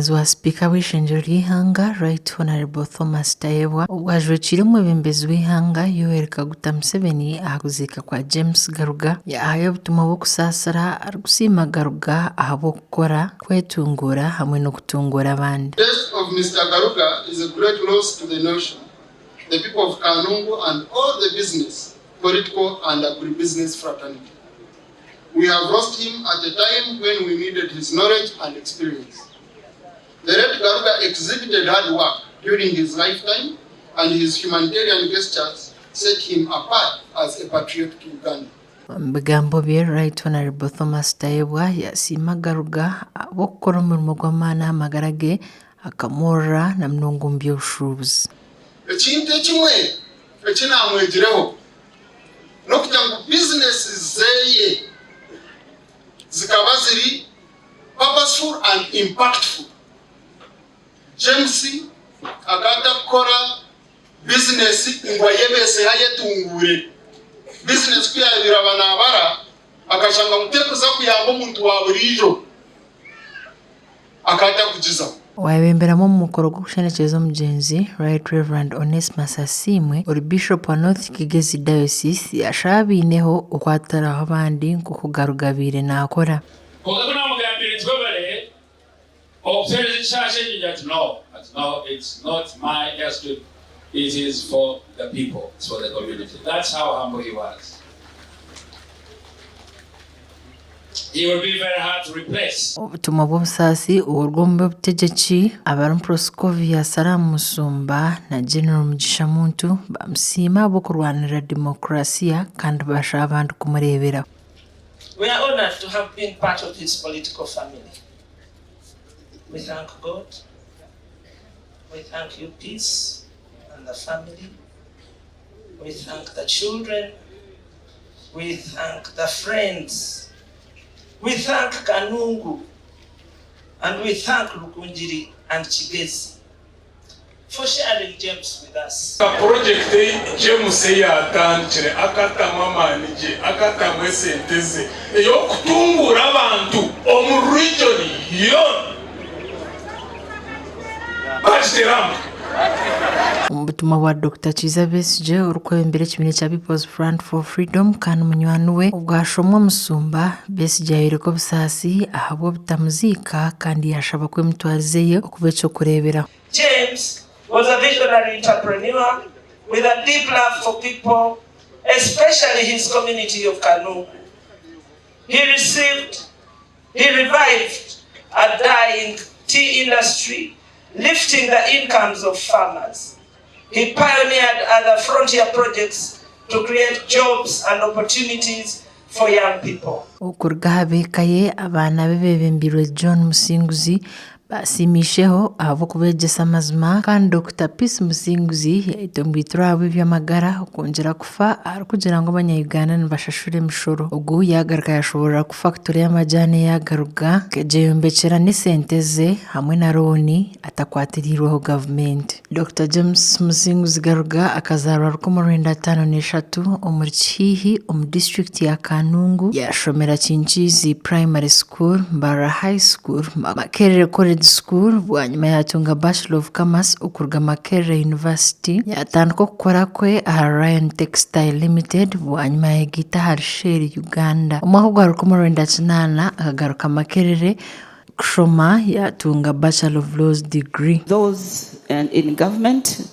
Omuhwezi wa Sipiika w'eishengyero ry'eihanga, Right Honourable Thomas Tayebwa, obwo ajwekiire omwebembezi w'eihanga Yoweri Kaguta Museveni aha kuziika kwa James Garuga, yaahayo obutumwa bw'okusaasira arikusiima Garuga ahabw'okukora, kwetunguura hamwe n'okutunguura abandi. The death of Mister Garuga is a great loss to the nation, the people of Kanungu and all the business, political and agribusiness fraternity. We have lost him at a time when we needed his knowledge and experience. The late Garuga exhibited hard work during his lifetime and his humanitarian gestures set him apart as a patriotic Ugandan. Omu bigambo bye, Right Honourable Thomas Tayebwa yasiima Garuga ahabw'okukora omurimo gw'amaani aha magara ge akamworora na munonga omu by'obushuubuzi. Ekintu ekimwe eki naamwegireho n'okugira ngu bizinesi zeye zikaba ziri purposeful and impactful. James akaba atarikukora bizinesi ngu ayebeeseho ayetunguure. Bizinesi ku yaabaire aba naabara akashanga ngu terikuza kuyamba omuntu wa buriijo. Akaba atakugizaho. Owayebemberamu omu mukoro gw'okushenekyereza omugyenzi, Right Rev Onesmus Asiimwe, ori Bishop wa North Kigezi Diocese yashaba abaineho okwatiraho abandi nk'oku Garuga abaire nakora. Kwonka ku naamugambire nti, Webare okutuheereza ekishaashi eki, ati, No, ati, No, it's not my airstrip, it is for the people, it's for the community. That's how humble he was. He will be very hard to replace. Obutumwa bw'obusaasi oburwa omu b'obutegyeki abarimu Proscovia Salaam Musumba na General Mugisha Muntu bamusiima ahabw'okurwanirira democracia kandi bashaba abandi kumureeberaho. We are honoured to have been part of his political family. We thank God, we thank you Peace and the family, we thank the children, We thank the friends, we thank Kanungu and we thank Rukungiri and Kigezi for sharing James with us. Nka purojekiti ei James ei yaatandikire akatamu amaani gye, akatamu esente ze ey'okutunguura abantu omu region yoona. Bagiteera aha mutwe. Omu butumwa bwa Dokita Kiiza Besigye orikwebembera ekibiina ekya People's Front for Freedom kandi munywani we obwashomwa omusumba, Besigye yayoreka obusaasi ahabw'obutamuziika kandi yashaba ku emitwarize ye okuba eky'okureeberaho. James was a visionary entrepreneur with a deep love for people, especially his community of Kanungu. He received He revived a dying tea industry, lifting the incomes of farmers. He pioneered other frontier projects to create jobs and opportunities for young people. Okuruga aha b'eka ye, abaana be beebembeirwe John Musinguzi Baasiima Isheho ahabw'okubeegyesa amazima kandi Dokita Peace Musinguzi yaayetongweitirwe ahabw'eby'amagara okwongyera kufa arikugira ngu abanya-Uganda nibashashura emishoro. Ogu yaagaruka yaashoboorora ku fakitore y'amajaani eya Garuga akagyeyombekera n'esente ze hamwe na looni atakwatiriirweho gavumenti. Dokita James Musinguzi Garuga akazaarwa 1953 omuri Kihihi omu disiturikiti ya Kanungu. Yaashomera Kinkiizi Primary School, Mbarara High School, Makerere College School bwanyima yaatunga Bachelor of Commerce okuruga Makerere University. Yaatandika okukora kwe ahari Rayon Textile Limited bwanyima yayegaita ahari Shell Uganda. Omwaka ogwa 1980 akagaruka Makerere Kushoma yaatunga Bachelor of Laws degree. Those in government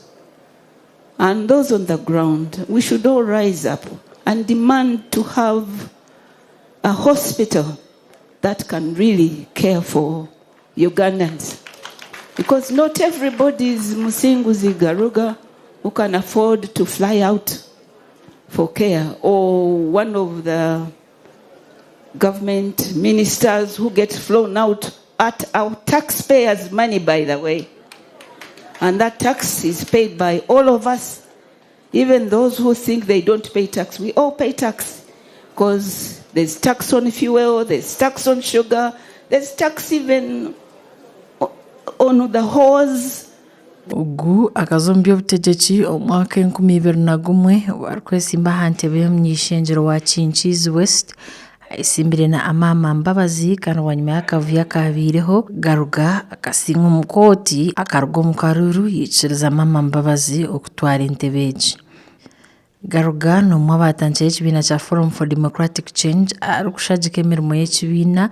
and those on the ground, we should all rise up and demand to have a hospital that can really care for Ugandans. Because not everybody is Musinguzi Garuga who can afford to fly out for care or one of the government ministers who get flown out at our taxpayers' money, by the way. And that tax is paid by all of us, even those who think they don't pay tax. We all pay tax because there's tax on fuel, there's tax on sugar, there's tax even on the hose. Ogu akaza omu by'obutegyeki omu mwaka 2001 obu arikwesimba aha ntebe y'omuny'eishengyero wa Kinkiizi West. Ayesimbire na Amama Mbabazi kandi bwanyima y'akavuyo akaabaireho, Garuga akasinga omu kooti akaruga omu karuuru yaikiriza Amama Mbabazi okutwara entebe egi. Garuga n'omwe abaatandikire ekibiina kya Forum for Democratic Change arikushagika emirimo y'ekibiina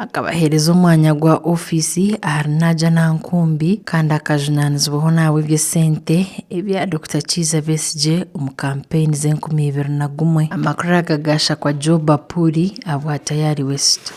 akabaheereza omwanya gwa ofiisi ahari Najjanankumbi kandi akajunaanizibwaho n'ahabw'eby'esente ebya Dokita Kiiza Besigye omu kampeyini z'enkumi ibiri na gumwe. Amakuru aga gaashakwa Joe Bapuri ahabwa Tayari West.